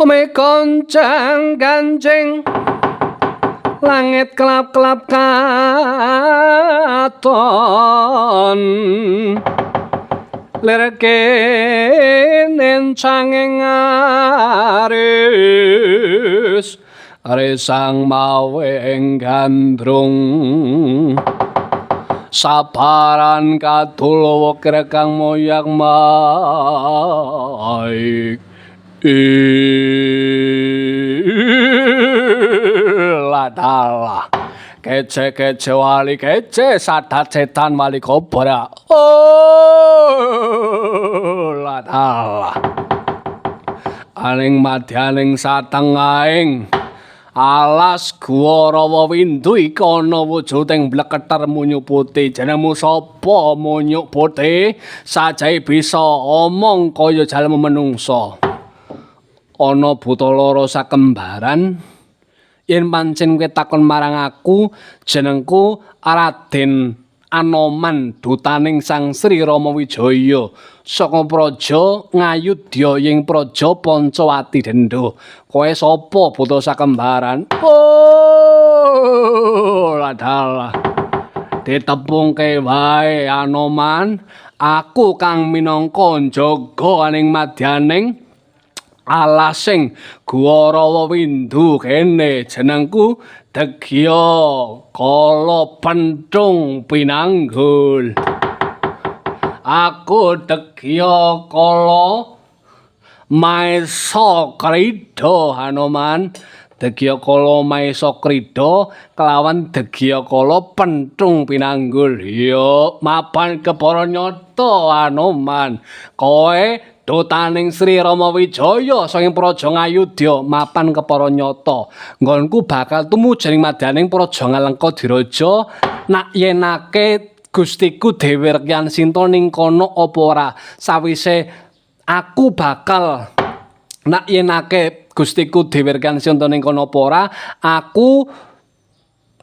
Bumi goncang ganjing, langit kelap-kelap katon, lir kinincange aris risang mawing gandrung, sabaran kadul wekir kang moyak maik Ladalah kece kece wali kece sadat setan wali kobra. Oh ladalah, aning madyaning satengahing alas Guwa Rawa Windu iki ana wujuding bleketer munyu putih. Jenengmu sapa, munyuk putih? Sajae bisa omong kaya jalma menungsa. Ana buta loro sakembaran. Yen pancen kowe takon marang aku, jenengku Raden Anoman, dutaning Sang Sri Rama Wijaya saka praja Ngayudya ing praja Pancawati Dendo. Kowe sapa, buta sakembaran? Oh, ladalah. Ditepungke wae, Anoman, aku kang minangka njaga aning madyaning alasing Guwa Rawa Windu kene, jenengku Degya Kala Pentung Pinanggul. Aku Degya Kala Maesa Krida, Hanoman. Degya Kala Maesa Krida kelawan Degya Kala Pentung Pinanggul. Yo, mapan kepara nyata, Hanoman. Kowe dutaning Sri Rama Wijaya saking Praja Ngayudya, mapan kepara nyata. Nggonku bakal tumuju ing madyaning Praja Ngalengka Diraja, nak yenake Gustiku Dewi Rekyan Sinta ning kono apa ora. Sawise aku bakal nak yenake Gustiku Dewi Rekyan Sinta ning kono apa ora, aku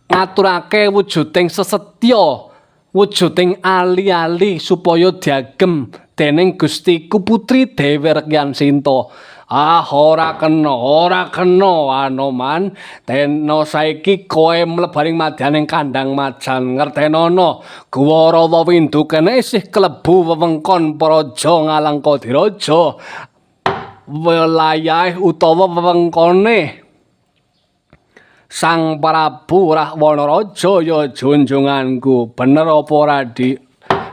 ngaturake wujuding sesetya, wujuding ali-ali supaya diagem dening Gustiku Putri Dewi Rekyan Sinta. Ah, ora kena, ora kena, Anoman. Dene saiki kowe mlebu ing madyaning kandang macan. Ngertenono, Guwa Rawa Windu kene isih klebu wewengkon Praja Ngalengka Diraja. Wilayah utawa wewengkone Sang Prabu Rahwana Raja ya junjunganku. Bener apa ora, Dik?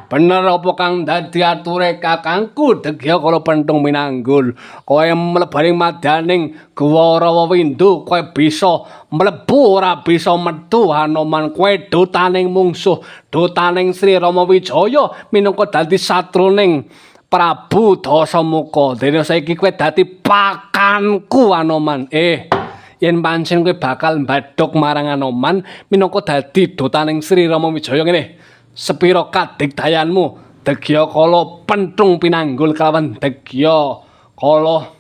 Bener apa kang dadi ature kakangku Degya Kala Pentung Minanggul. Kowe mlebu ing madyaning Guwa Rawa Windu, kowe bisa mlebu ora bisa metu, Hanoman. Kowe dutaning mungsuh, dutaning Sri Rama Wijaya minangka dadi satruning Prabu Dasamuka. Dene saiki kowe dadi pakanku, Hanoman. Yen pancen kowe bakal mbadhog marang Hanoman minangka dadi dutaning Sri Rama Wijaya ngene. Sepira kadigdayanmu, Degya Kala Pentung Pinanggul kelawan Degya Kala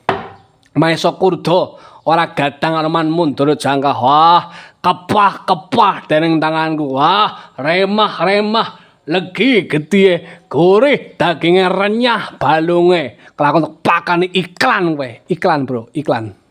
Maesa Kurda? Ora gadang, Anoman mundur jangkah. Wah, kepah-kepah dening tanganku. Wah, remah-remah legi getihe, gurih daginge, renyah balunge. Kelakon pakane iklan kowe. Iklan, bro, iklan.